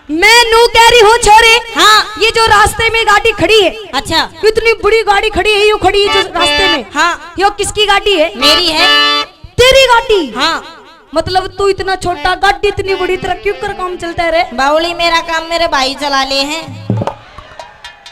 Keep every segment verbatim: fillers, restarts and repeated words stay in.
मैं नू कह रही हूँ छोरे। हाँ। ये जो रास्ते में गाड़ी खड़ी है, अच्छा। इतनी बड़ी गाड़ी खड़ी है, यू खड़ी है जो रास्ते में। हाँ। यो किसकी गाड़ी है? मेरी है। तेरी गाड़ी? हाँ। मतलब तू इतना छोटा, गाड़ी इतनी बड़ी, तेरा क्यों कर काम चलता है रे? बावली, मेरा काम मेरे भाई चला ले हैं।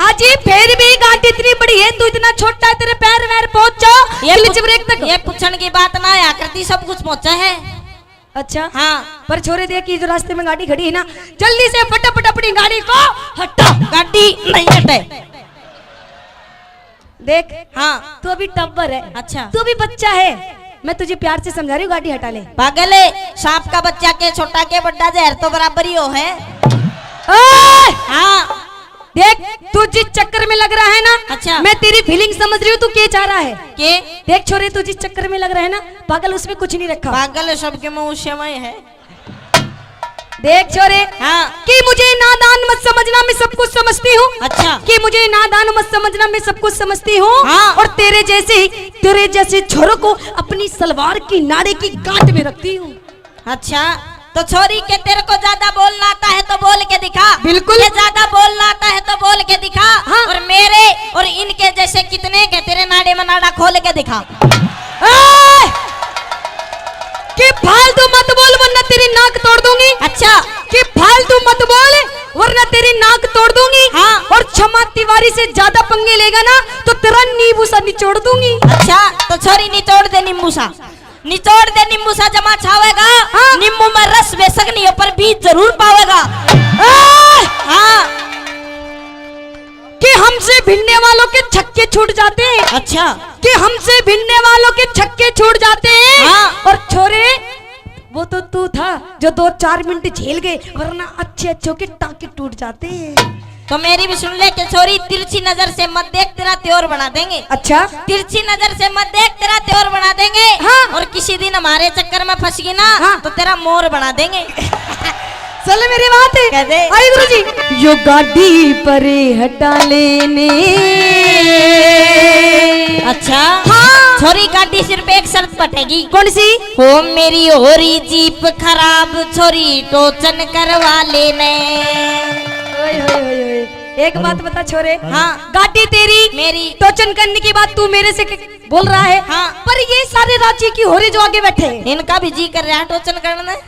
अजी, फिर भी गाड़ी इतनी बड़ी है, तू इतना छोटा है, तेरे पैर वैर पहुंचा ये क्लच ब्रेक तक। ये पूछण की बात ना आया करती, सब कुछ पहुंचा है। अच्छा। हाँ। पर छोरे, देख, ये जो रास्ते में गाड़ी खड़ी है ना, जल्दी से फटाफट अपनी गाड़ी को हटा। गाड़ी नहीं हटे। देख, हाँ। तू अभी टब्बर है। अच्छा। तू अभी बच्चा है। मैं तुझे प्यार से समझा रही हूँ, गाड़ी हटा ले। पागल है, सांप का बच्चा के छोटा के बड़ा, जहर तो बराबर ही हो है। ओए! हाँ। देख, तू जिस चक्कर में लग रहा है ना, अच्छा। मैं तेरी फीलिंग समझ रही हूँ, तू क्या चाह रहा है। के? देख छोरे, तू जिस चक्कर में लग रहा है ना, पागल, उसमें कुछ नहीं रखा। पागल है, सबके मुंह उसे में है। देख छोरे, हाँ। कि मुझे नादान मत समझना, मैं सब कुछ समझती हूँ। अच्छा। कि मुझे नादान मत समझना, मैं सब कुछ समझती हूँ। हाँ। और तेरे जैसे, तेरे जैसे छोरों को अपनी सलवार की नाड़े की गांठ में रखती हूँ। अच्छा, तो छोरी के, तेरे को ज्यादा बोलना आता है तो बोल के दिखा। बिल्कुल। ये ज्यादा बोलना आता है तो बोल के दिखा। हाँ। और मेरे और इनके जैसे कितने के तेरे नाड़े में नाड़ा खोल के दिखा। ए! कि फालतू मत बोल वरना तेरी नाक तोड़ दूंगी। अच्छा। कि फालतू मत बोल वरना तेरी नाक तोड़ दूंगी। हाँ। और क्षमा तिवारी से ज्यादा पंगे लेगा ना तो तेरा नींबू सा निचोड़ दूंगी। अच्छा, तो छोरी निचोड़ दे नींबू सा। निचोड़ दे नींबू सा जमा छावेगा। हाँ। नींबू में रस बेशक नहीं हो पर बीज जरूर पावेगा। ए! हाँ। कि हमसे भिड़ने वालों के छक्के छूट जाते हैं। अच्छा। कि हमसे भिड़ने वालों के छक्के छूट जाते हैं। हाँ। और छोरे, वो तो तू था जो दो चार मिनट झेल गए, वरना अच्छे अच्छों के टांके टूट जाते हैं। तो मेरी भी सुन ले के छोरी, तिरछी नजर से मत देख, तेरा त्योर बना देंगे। अच्छा। तिरछी नजर से मत देख, तेरा त्योर बना देंगे। हाँ। और किसी दिन हमारे चक्कर में फंस गई ना, हाँ। तो तेरा मोर बना देंगे। चल मेरी बात। कह दे। आई गुरु जी। यो गाड़ी परे हटा लेने। अच्छा। हाँ। छोरी, गाड़ी सिर्फ एक शर्त पटेगी। कौन सी? हो मेरी हो रही जीप खराब, छोरी टोचन करवा लेने। ओए, ओए, ओए, ओए। एक बात बता छोरे। हाँ। गाड़ी तेरी, मेरी। टोचन करने की बात तू मेरे से क-, बोल रहा है। हाँ। पर ये सारे राज्य की हो रही जो आगे बैठे हैं। इनका भी जी कर रहा है टोचन करने।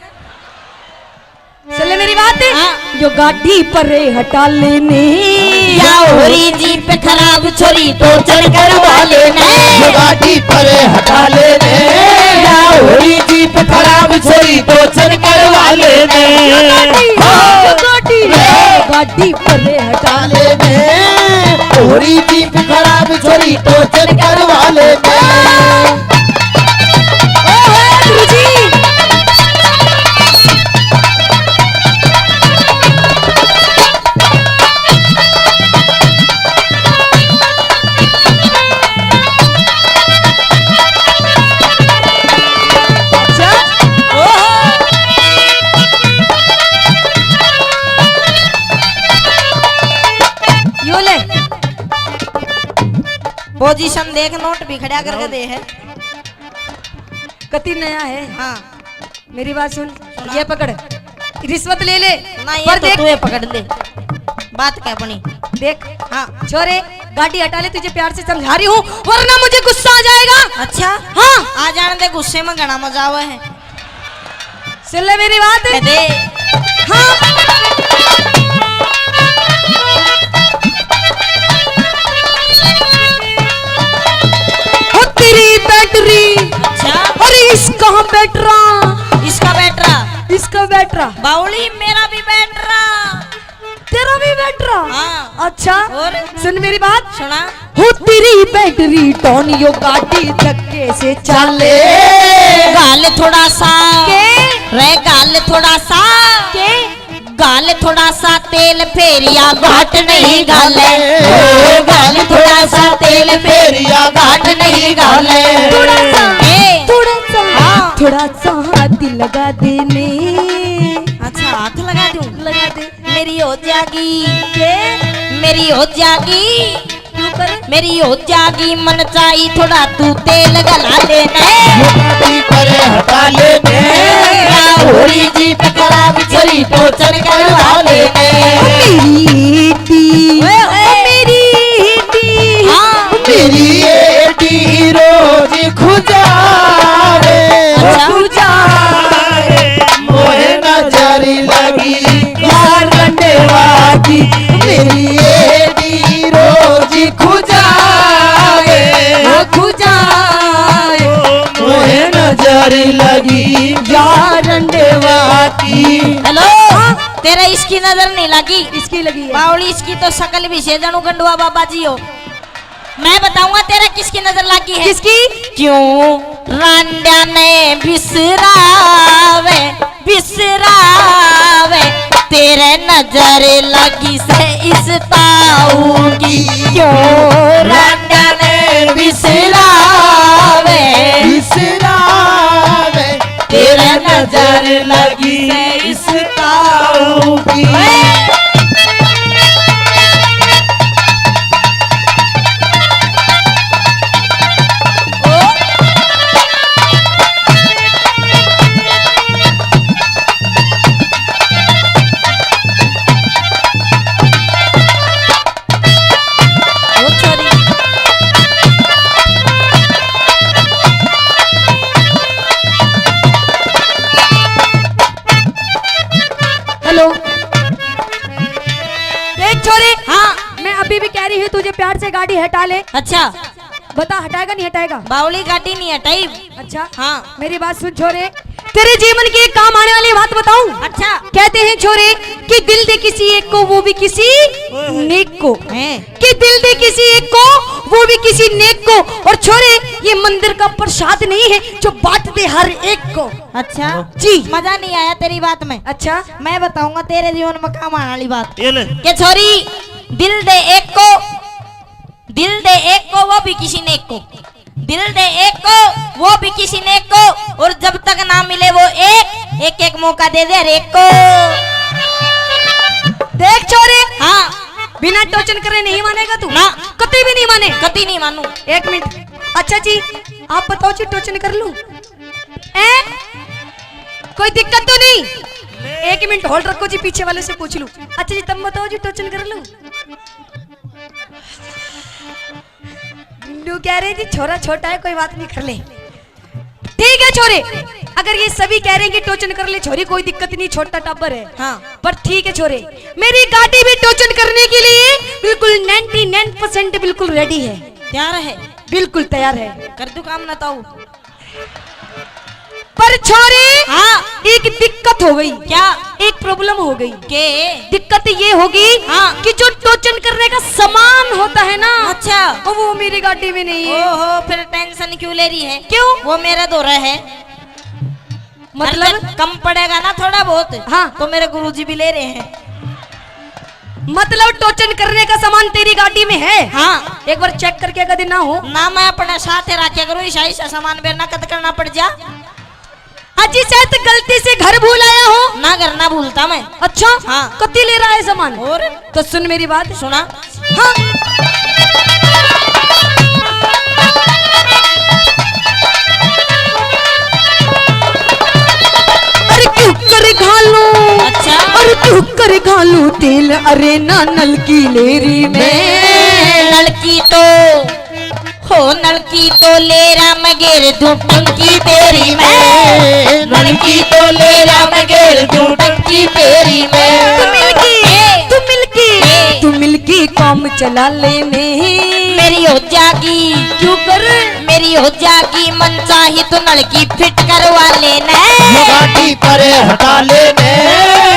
सुन ले मेरी बात। हाँ। यो गाड़ी परे हटा लेने। या हो रही जीप खराब, छोरी टोचन करवा लेने। यो गाड़ी परे हटा लेने। या हो रही जीप खराब, छोरी टोचन करवा लेने। यो गाड़ी, हाँ। यो गाड़ी, यो गाड़ी परे हटा लेने। हो रही जीप खराब, छोरी टोचन करवा लेने। ओहो, गुरुजी। अच्छा? ओहो। यो ले। पोजीशन देख, नोट भी खड़ा करके दे है। कति नया है। हाँ। मेरी बात सुन, सुना। ये पकड़, रिश्वत ले ले, ना, ये पर तो देख, तू ये पकड़ ले, बात क्या बनी? देख, हाँ। छोरे, गाड़ी हटा ले, तुझे प्यार से समझा रही हूँ, वरना मुझे गुस्सा आ जाएगा। अच्छा? हाँ। आ जाने दे, गुस्से में घना मजा आवे है। सुन ले मेरी बात। कह दे। हाँ। ओ तेरी बैटरी। अच्छा। अरे इसका बैटरा। इसका बैटरा। इसका बैटरा। बावली, मेरा भी बैटरा। तेरा भी बैटरा? हाँ। अच्छा। और? सुन मेरी बात। सुना। हो तेरी बैटरी डाउन, यो गाड़ी धक्के से चाले। गाल थोड़ा सा। के? रे गाल थोड़ा सा। के? गाल थोड़ा सा तेल फेरिया घाट नहीं घाले। ओ गाल थोड़ा सा तेल फेरिया घाट नहीं घाले। थोड़ा सा, ए। थोड़ा सा, हाँ। थोड़ा सा हाथ लगा देने। अच्छा, हाथ लगा दूं? लगा दे। मेरी हो जागी। के? मेरी हो जागी। क्यों करे? मेरी हो जागी मन चाही, थोड़ा तू तेल गला लेने। यो गाड़ी परे हटा लेने। या होरी जीप खराब, छोरी टोचन करवा लेने। की, या रंडवा की। हेलो, तेरा इसकी नजर नहीं लगी? इसकी लगी है। बावली, इसकी तो शकल भी से जानू गंडवा बाबा जी हो। मैं बताऊंगा तेरा किसकी नजर लगी है। किसकी? क्यों रांडा ने बिसरावे, बिसरावे, तेरे नजर लगी से इस ताऊ की। क्यों रांडा ने बिसरावे, बिसरावे, तेरे नजर लगी से इस ताऊ की। ओ छोरी। हेलो। देख छोरी, हाँ। मैं अभी भी कह रही हूँ, तुझे प्यार से गाड़ी हटा ले। अच्छा। बता, हटाएगा नहीं हटाएगा? बावली, गाड़ी नहीं हटाई। अच्छा। हाँ। मेरी बात सुन छोरे, तेरे जीवन की एक काम आने वाली बात बताऊं? अच्छा। कहते हैं छोरे कि दिल दे किसी एक को, वो भी किसी नेक को। हैं। कि दिल दे किसी एक को, वो भी किसी नेक को। और छोरे, ये मंदिर का प्रसाद नहीं है जो बांट दे हर एक को। अच्छा। जी। मजा नहीं आया तेरी बात में। अच्छा। मैं बताऊंगा तेरे जीवन में काम आने वाली बात। ये ले। कि छोरी, दिल दे एक को, दिल दे एक को, वो भी किसी नेक को। दिल दे एक को, वो भी किसी नेक को। और जब तक ना मिले वो एक, एक एक मौका दे दे हर एक को। देख छोरे, हाँ। बिना टोचन करे नहीं मानेगा तू? ना। कती भी नहीं माने? कती नहीं मानू। एक मिनट। अच्छा जी, आप बताओ जी, टोचन कर लूं? ए? कोई दिक्कत तो नहीं? एक मिनट होल्ड रखो जी, पीछे वाले से पूछ लूं। अच्छा जी, तुम बताओ जी, टोचन कर लूं? न्यू कह रहे जी, छोरा छोटा है, कोई बात नहीं, कर ले। ठीक है छोरे, अगर ये सभी कह रहे हैं कि टोचन कर ले छोरी, कोई दिक्कत नहीं, छोटा टाबर है। हाँ। पर ठीक है छोरे, मेरी गाड़ी भी टोचन करने के लिए बिल्कुल नाइंटी नाइन परसेंट बिल्कुल रेडी है। तैयार है? बिल्कुल तैयार है। कर दूं काम ना ताऊ? पर छोरे, हाँ। एक दिक्कत हो गई। क्या? एक प्रॉब्लम हो गई। के? दिक्कत ये होगी, हाँ। कि जो टोचन करने का सामान होता है ना, अच्छा। वो, वो मेरी गाड़ी में नहीं है। ओहो, फिर टेंशन क्यों ले रही है? क्यों? वो मेरा धोरा है। मतलब? अरे, कम पड़ेगा ना थोड़ा बहुत, हाँ। तो मेरे गुरुजी भी ले रहे हैं। मतलब टोचन करने का सामान तेरी गाड़ी में है? हाँ। एक बार चेक करके कदे ना हो। ना, मैं अपने साथ ही रखा करूँ, ऐसा, ऐसा सामान मेरे ना कद करना पड़ जा। अजी शायद गलती से घर भूल आया हो। ना, घर ना भूलता मैं। अच्छा? हाँ। कति ले रहा है सामान? और? तो सुन मेरी बात। सुना। हाँ। अरे क्यों कर घालू? अच्छा। अरे क्यों कर घालू तेल? अरे ना नलकी लेरी में। नलकी तो, हो नलकी तो लेरा में गेर दूं टंकी तेरी में। नलकी तो लेरा में गेर दूं टंकी तेरी में। तू मिलकी, तू मिलकी, तू मिलकी काम चला ले में। मेरी हो जागी। क्यों कर? मेरी हो जागी मन चाही तो नलकी फिट करवा लेने। गाड़ी पर हटा लेने।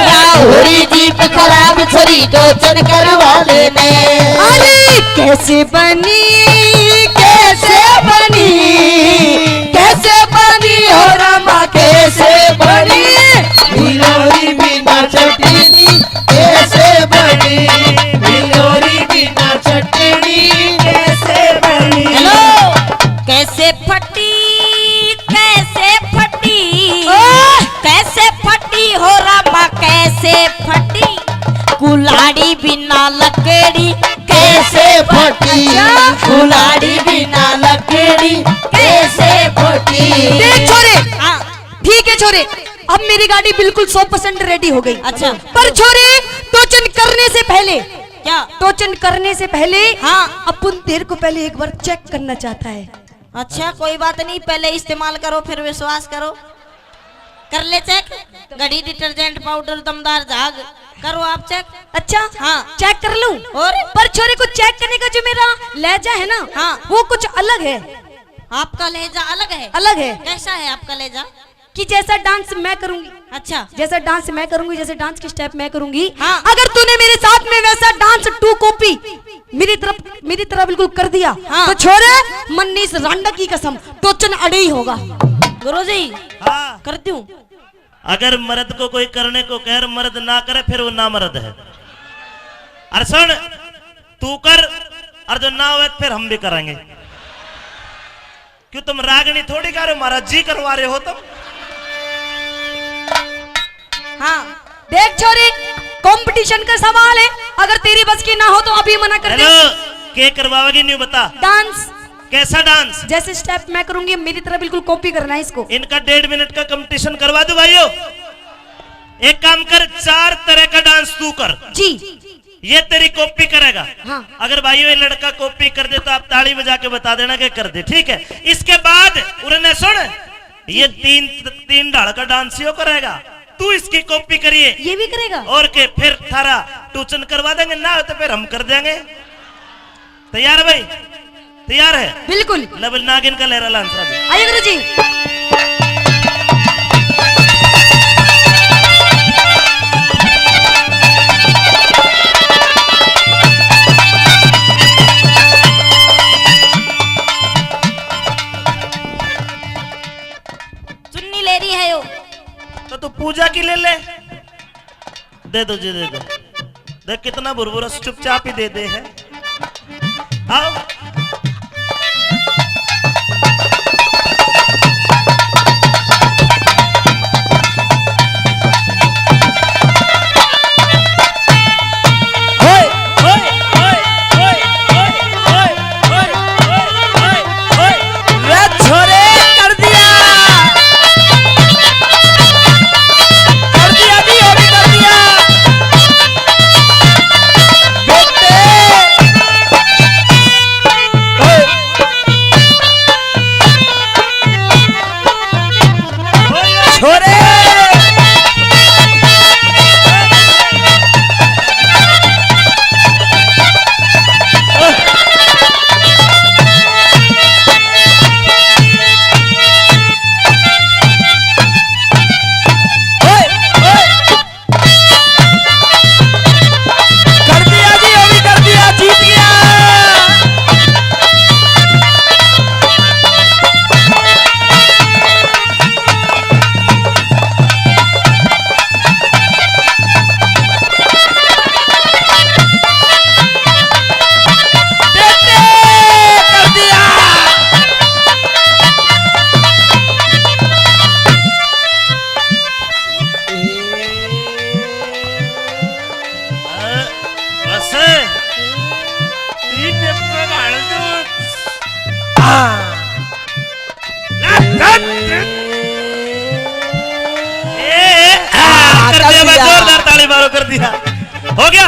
या होरी जीप खराब छोरी टोचन करवा लेने। अरे कैसे बनी, कैसे बनी, कैसे बनी हो रामा, कैसे बनी? भिलोरी बिना चटनी कैसे बनी? भिलोरी बिना चटनी कैसे बनी? हेलो, कैसे फटी, कैसे फटी, ओह! कैसे फटी हो रामा, कैसे फटी? कुल्हाड़ी बिना लकड़ी कैसे फटी? अच्छा। कुल्हाड़ी बिना लकड़ी कैसे फटी? देख छोरे, हाँ। ठीक है छोरे, अब मेरी गाड़ी बिल्कुल सौ परसेंट रेडी हो गई। अच्छा। पर छोरे, टोचन करने से पहले, क्या? टोचन करने से पहले, हाँ। अपन तेरे को पहले एक बार चेक करना चाहता है। अच्छा, कोई बात नहीं, पहले इस्तेमाल करो, फिर विश्वास करो। कर ले चेक, घड़ी, डिटर्जेंट पाउडर, दमदार झाग, करो आप चेक। अच्छा, हाँ। चेक कर लूं? और? पर छोरे को चेक करने का जो मेरा लहजा है ना, हाँ। वो कुछ अलग है। आपका लहजा अलग है? अलग है। कैसा है आपका लहजा? कि जैसा डांस मैं करूंगी, अच्छा। जैसा डांस मैं करूंगी, जैसे डांस की स्टेप मैं करूंगी, हाँ। अगर तूने मेरे साथ में वैसा डांस टू कॉपी मेरी तरफ, मेरी तरह बिल्कुल कर दिया, हाँ। तो छोरे, मन्नीस रांडा की कसम, टोचन अड़े ही होगा। गुरुजी, हाँ। करती हूँ। अगर मर्द को कोई करने को कहे और मर्द ना करे, फिर वो नामर्द है। और सुन, तू कर, और जो ना होवे, फिर हम भी करेंगे। क्यों, तुम रागनी थोड़ी गा रहे हो, हमारा जी करवा रहे हो तुम। हाँ, देख छोरी, कंपटीशन का सवाल है, अगर तेरी बस की ना हो तो अभी मना कर दे। हेलो, के करवावेगी, न्यू बता। डांस। कैसा डांस? जैसे स्टेप मैं करूंगी, मेरी तरह बिल्कुल कॉपी करना है इसको। इनका डेढ़ मिनट का कंपटीशन करवा दो भाइयों। एक काम कर, चार तरह का डांस तू कर। जी। ये तेरी कॉपी करेगा। हाँ। अगर भाइयों ये लड़का कॉपी कर दे तो आप ताली बजा के बता देना कि कर दे, ठीक है? इसके बाद उन्होंने सुन, ये तीन, तीन ढाल का डांस यो करेगा, तू इसकी कॉपी करिए। ये भी करेगा? और के, फिर थारा ट्यूशन करवा देंगे, ना हो तो फिर हम कर देंगे। तैयार है भाई? तैयार है? बिल्कुल। ले बोल, नागिन का लहरा लांसरा दे। आइए गुरु जी। चुन्नी ले रही है यो। तो तू पूजा की ले ले। दे दो जी, दे दो। देख कितना भुरभुरा चुपचाप ही दे दे है। आओ। होए, होए, होए, होए। ओए, ओए, ओए, ओए, ओए। रे छोरे, कर दिया। कर दिया जी, अभी कर दिया। बेटे। ओए। छोरे। ओए, ओए। कर दिया जी, अभी कर दिया, जीत गया। बेटे, कर दिया। बस। तीन पेपर गाड़ दो। ए, ए, आ, कर दिया भाई, जोरदार ताली मारो, कर दिया। हो गया।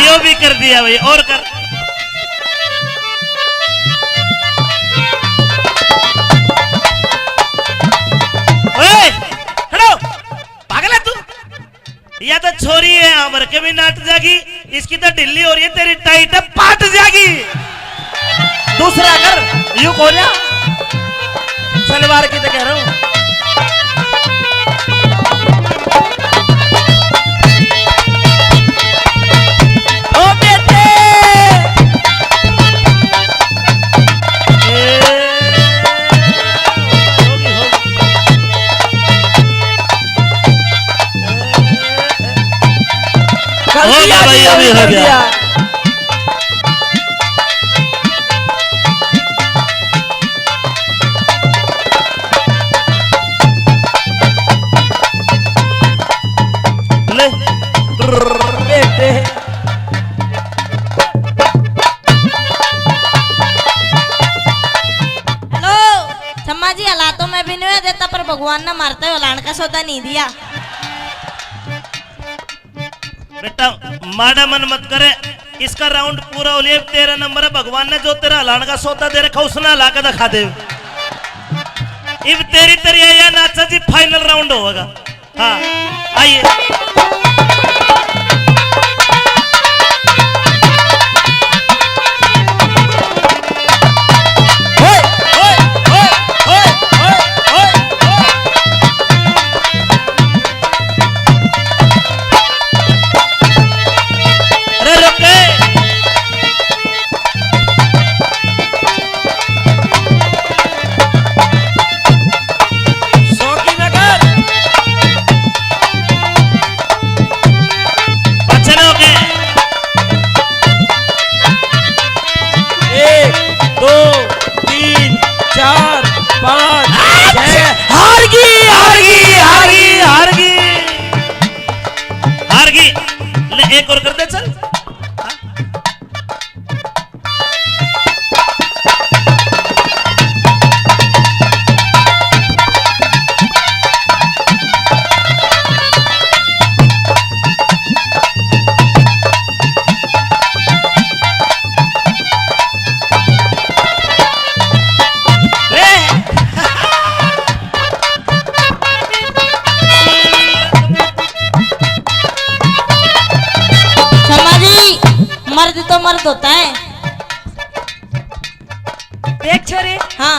यो भी कर दिया भाई, और कर। ओए, खड़ो, पागल है तू? या तो छोरी है, यहाँ भर के भी नाट जाएगी, इसकी तो ढिल्ली हो रही है, तेरी टाइट है, पाट जाएगी। दूसरा कर, यू को जा, सलवार की तो कह रहा हूँ। ओ बेटे। ए, होगी, होगी। कर हो दिया गया भाई, जी, अभी हो कर गया। दिया। ले। बेटे। हेलो, शम्मा जी, हला तो मैं भी नहीं देता, पर भगवान ने मारते हुए लान का सौदा नहीं दिया। बेटा, माड़ा मन मत करे। इसका राउंड पूरा हो लिया। तेरह नंबर है, भगवान ने जो तेरा हलान का सौदा दे रखा, उसने हला के दिखा दे। इब तेरी तेरी है या नाचा जी, फाइनल राउंड होगा। हाँ, आइए। अरे रुक रे। सौकीनगर। पाछे ना होके। एक, दो, तीन, चार, पाँच, छह। हार गई, हार गई, हार गई, हार गई। हार गई। ले, एक और कर दे, चल। हाँ? शर्मा जी, मर्द तो मर्द होता है। देख छोरे, हाँ।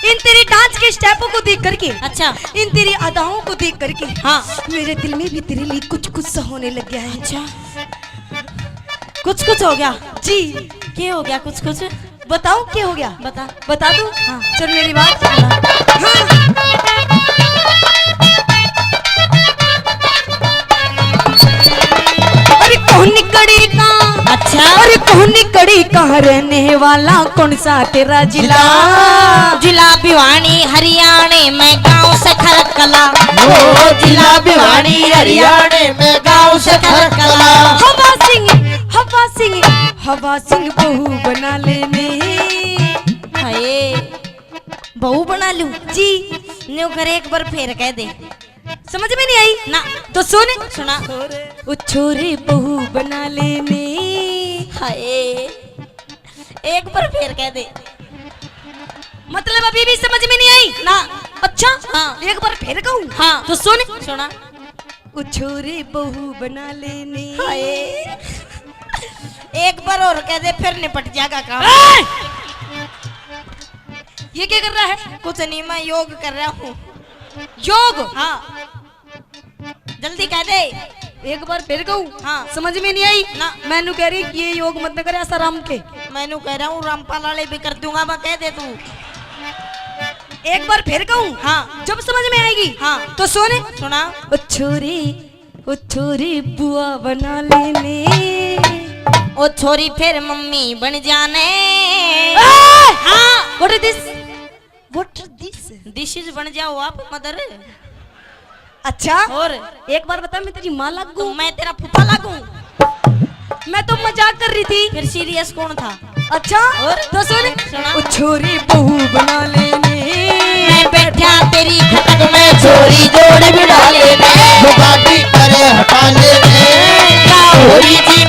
इन तेरी डांस के स्टेपों को देख करके, अच्छा। इन तेरी अदाओं को देख करके, हाँ। मेरे दिल में भी तेरे लिए कुछ कुछ सा होने लग गया है। अच्छा, कुछ कुछ हो गया? जी। के हो गया कुछ कुछ? बताऊं के हो गया? बता। बता दूं? हाँ। सुन मेरी बात। हाँ। अरे कौन कड़ी का? अच्छा। अरे कौन कड़ी का रहने वाला, कौन सा तेरा जिला? जिला भिवानी हरियाणा में, गांव सखर कला। ओ जिला भिवानी हरियाणा में, गांव सखर कला। हवा सिंह, हवा सिंह, हवा सिंह बहू बना लेने। हाय, बहू बना लूं? जी। न्यू कर, एक बार फिर कह दे। समझ में नहीं आई? ना। तो सुन। सुना। ओ छोरे बहू बना लेने। हाय, एक बार फिर कह दे। मतलब अभी भी समझ में नहीं आई? ना। अच्छा? हाँ। एक बार फिर कहूँ? हाँ। तो सुन। सुना। ओ छोरे बहू बना लेने। हाय। एक बार और कह दे, फिर निपट जाएगा काम। ए! ये क्या कर रहा है? कुछ नहीं, मैं योग कर रहा हूँ। योग? हाँ। जल्दी कह दे। एक बार फिर कहूँ? हाँ। समझ में नहीं आई? ना। मैनू कह रही कि ये योग मत ना करे, ऐसा राम के। मैनू कह रहा हूँ, रामपाल वाले भी कर दूंगा मैं, कह दे तू। एक बार फिर कहूँ? हाँ। जब समझ में आएगी? हाँ। तो सुन। सुना। ओ छोरी, ओ छोरी बुआ बना लेने। ओ छोरी फिर मम्मी बन जाने। ए! हाँ। What is this? What this? This is बन जाओ आप मदर। अच्छा। और? एक बार बता, मैं तेरी माँ लागू? तो मैं तेरा फूफा लागू? मैं तो मजाक कर रही थी। फिर सीरियस कौन था? अच्छा। और? तो सुन। सुना। ओ छोरी बहू बना लेने। मैं बैठा तेरी खटक में, छोरी जोड़ बिठा लेने। वो गाड़ी करे हटा लेने। क्या हो रही जी?